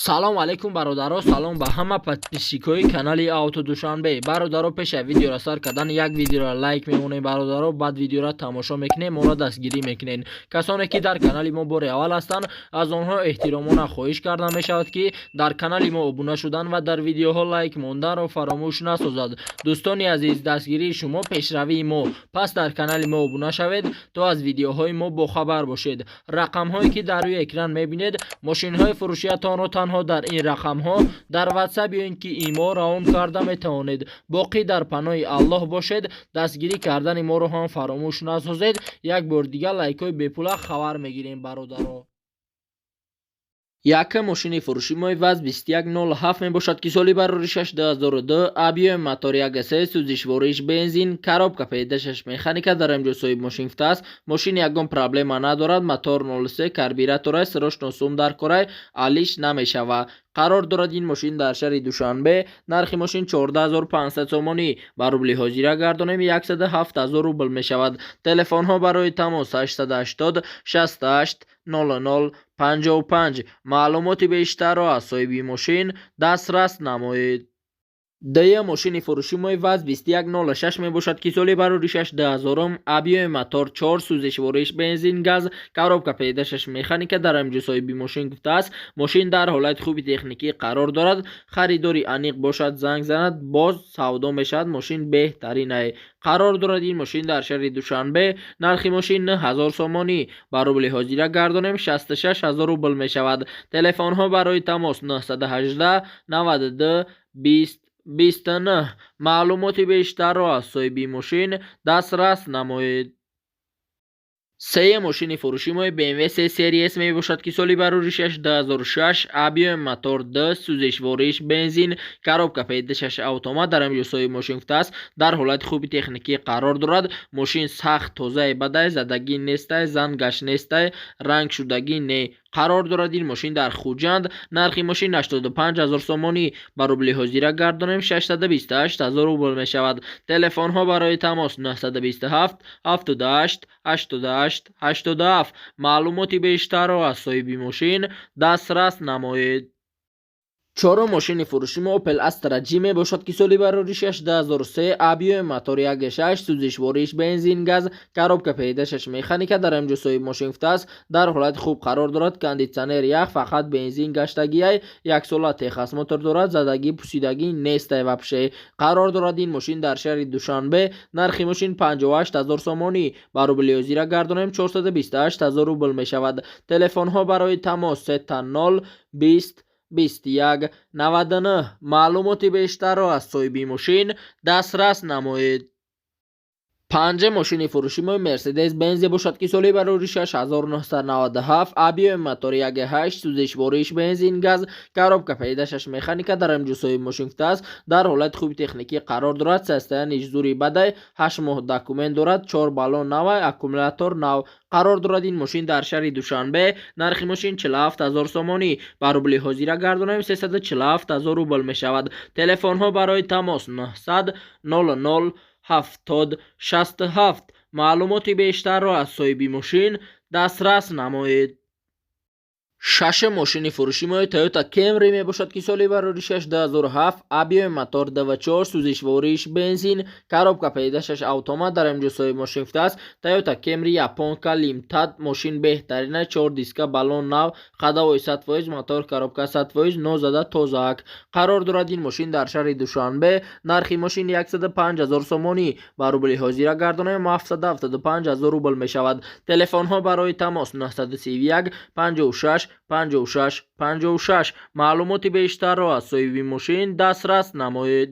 Салом алейкум, бародаро, салом ба ҳама подписчикои канали Ауто Душанбе. Бародаро, пеша видеоро сар кардан як видеоро лайк мемонем, бародаро, баъд видеоро тамошо мекунем, моро дастгирӣ мекунем. Касоне ки дар канали мо бори аввал ҳастанд, аз онҳо эҳтиромона хоҳиш карда мешавад, ки дар канали мо обуна шудан ва дар видеоҳо лайк монданро фаромӯш насозад. Дӯстони азиз, дастгирии шумо пешравии мо, пас дар канали мо обуна шавед, то аз видеоҳои мо бохабар бошед. Рақамҳое ки дар рӯи экран мебинед, мошинҳои фурӯшиятонро танҳо дар ин рақамҳо дар Ватсап ё ин ки Имо равон карда метавонед. Боқӣ дар паноҳи Аллоҳ бошед, дастгирӣ кардани моро ҳам фаромӯш насозед. Як бор дигар лайкҳои бепула хабар мегирем, бародаро. Якум мошини фурӯши мои ВАЗ 2107 мебошад, ки соли бароришаш 2002, объёми мотор 1,3, сӯзишвориш бензин, коробка П6 механика. Дар инҷо соҳиб мошин гуфтааст, мошин ягон проблема надорад, мотор 03, карбюраторай, срочно сум дар корай, алиш намешава. Қарор дорад ин мошин дар шаҳри Душанбе. Нархи мошин 14 500 сомонӣ, ба рубли ҳозира гардонем, 107 000 рубл мешавад. Телефонҳо барои тамос 880 68 00 55. Маълумоти бештарро аз соҳиби мошин дастрас намоед. Дуюм мошини фурӯши мои ВАЗ 2106 мебошад, ки соли бароришаш 2000, объёми мотор 4, сӯзишвориш бензин, газ, коробка П6 механика. Дар инҷо соҳиби мошин гуфтааст, мошин дар ҳолати хуби техникӣ қарор дорад, харидори аниқ бошад, занг занад, боз савдо мешавад, мошин беҳтаринае. Қарор дорад ин мошин дар шаҳри Душанбе. Нархи мошин 9000 сомонӣ, ба рубли ҳозира гардонем, 66 000 рубл мешавад. Телефонҳо барои тамос 918 92 20 29. Маълумоти бештарро аз соҳиби мошин дастрас намоед. Сеюм мошини фурӯши мои BMW 3 Series мебошад, ки соли бароришаш 2006, объёми мотор 2, сӯзишвориш бензин, коробка П6 автомат. Дар ҳамин ҷо соҳиби мошин гуфтааст, дар ҳолати хуби техникӣ қарор дорад, мошин сахт тозаи бадай, задагӣ нестай, зангаш нестай, рангшудагӣ не. Қарор дорад ин мошин дар Хуҷанд. Нархи мошин 85 ҳазор сомонӣ, ба рубли ҳозира гардонем, 628 ҳазор рубл мешавад. Телефонҳо барои тамос 927 78 88 87. Маълумоти бештарро аз соҳиби мошин дастрас намоед. Чорум мошини фурӯши мо Opel Astra J мебошад, ки соли бароришаш 2003, объёми мотор 1.6, сӯзишвориш бензин, газ, коробка П6 механика. Дар ҳамин ҷо соҳиби мошин гуфтааст, дар ҳолати хуб қарор дорад, кондитсионер ях, фақат бензин гаштагиай, яксола техосмотр дорад, задагӣ пусидагӣ нестай вообще. Қарор дорад ин мошин дар шаҳри Душанбе. Нархи мошин 58 ҳазор сомонӣ, ба рубли ҳозира гардонем, 428 ҳазор рубл мешавад. Телефонҳо барои тамос 000 20 21 99. Маълумоти бештарро аз соҳиби мошин дастрас намоед. Панҷум мошини фурӯши мо Мерседес Бенз бошад, ки соли бароришаш 1997, объёми мотори 1.8, сӯзишвориш бензин, газ, коробка П6 механика. Дар ҳамин ҷо соҳиби мошин гуфтааст, дар ҳолати хуби техникӣ қарор дорад, состояниш зури бадай, 8 моҳ документ дорад, чор баллон навай, аккумулятор нав. Қарор дорад ин мошин дар шаҳри Душанбе. Нархи мошин 47 ҳазор сомонӣ, ба рубли ҳозира гардонем, 347 ҳазор рубл мешавад. Телефонҳо барои тамос 900 00 70 67. Маълумоти бештарро аз соҳиби мошин дастрас намоед. Шашум мошини фурӯши мои Toyota Camry мебошад, ки соли бароришаш 2007, объёми мотор 2.4, сӯзишвориш бензин, коробка П6 автомат. Дар инҷо соҳиби мошин гуфтааст, Toyota Camry японка лимтад, мошин беҳтарина, чор диска, баллон нав, ходовой 100%, мотор, коробка 100%, нозада тозаак. Қарор дорад ин мошин дар шаҳри Душанбе. Нархи мошин 105 ҳазор сомонӣ, ба рубли ҳозира гардонем, 775 ҳазор рубл мешавад. Телефонҳо барои тамос 931 56 56 56. Маълумоти бештарро аз соҳиби мошин дастрас намоед.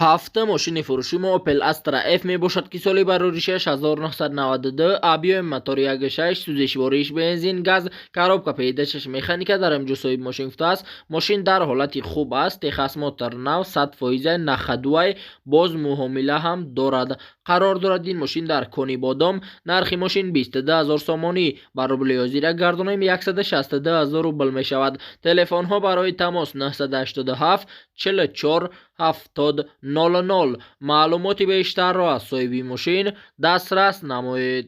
Ҳафтум мошини фурӯши мо Opel Astra F мебошад, ки соли бароришаш 1992, объёми мотори 1.6, сӯзишвориш бензин, газ, коробка П6 механика. Дар инҷо соҳиби мошин гуфтааст, мошин дар ҳолати хуб аст, техосмотр нав, 100%, на ходу, боз муомила ҳам дорад. Қарор дорад ин мошин дар Конибодом. Нархи мошин 22 ҳазор сомонӣ, ба рубли ҳозира гардонем, 162 ҳазор рубл мешавад. Телефонҳо барои тамос 987 44 70 00. Маълумоти бештарро аз соҳиби мошин дастрас намоед.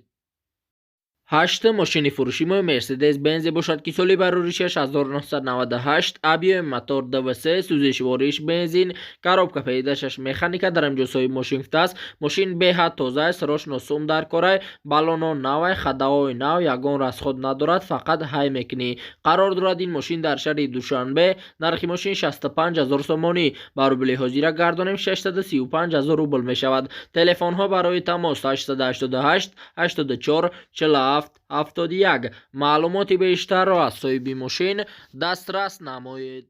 Ҳаштум мошини фурӯши мо Мерседес Бензе бошад, ки соли бароришаш 1998, объёми мотор 2,3, сӯзишвориш бензин, коробка ПД 6 механика. Дар инҷо соҳиби мошин гуфтааст, мошин беҳад тоза, срочно сум дар корай, баллоно навай, ходовой нав, ягон расход надорад, фақат ҳай мекунӣ. Қарор дорад ин мошин дар шаҳри Душанбе. Нархи мошин 65 ҳазор сомонӣ, ба рубли ҳозира гардонем, 635 ҳазор рубл мешавад. Телефонҳо барои тамос 888 84 47 71. Маълумоти бештарро аз соҳиби мошин дастрас намоед.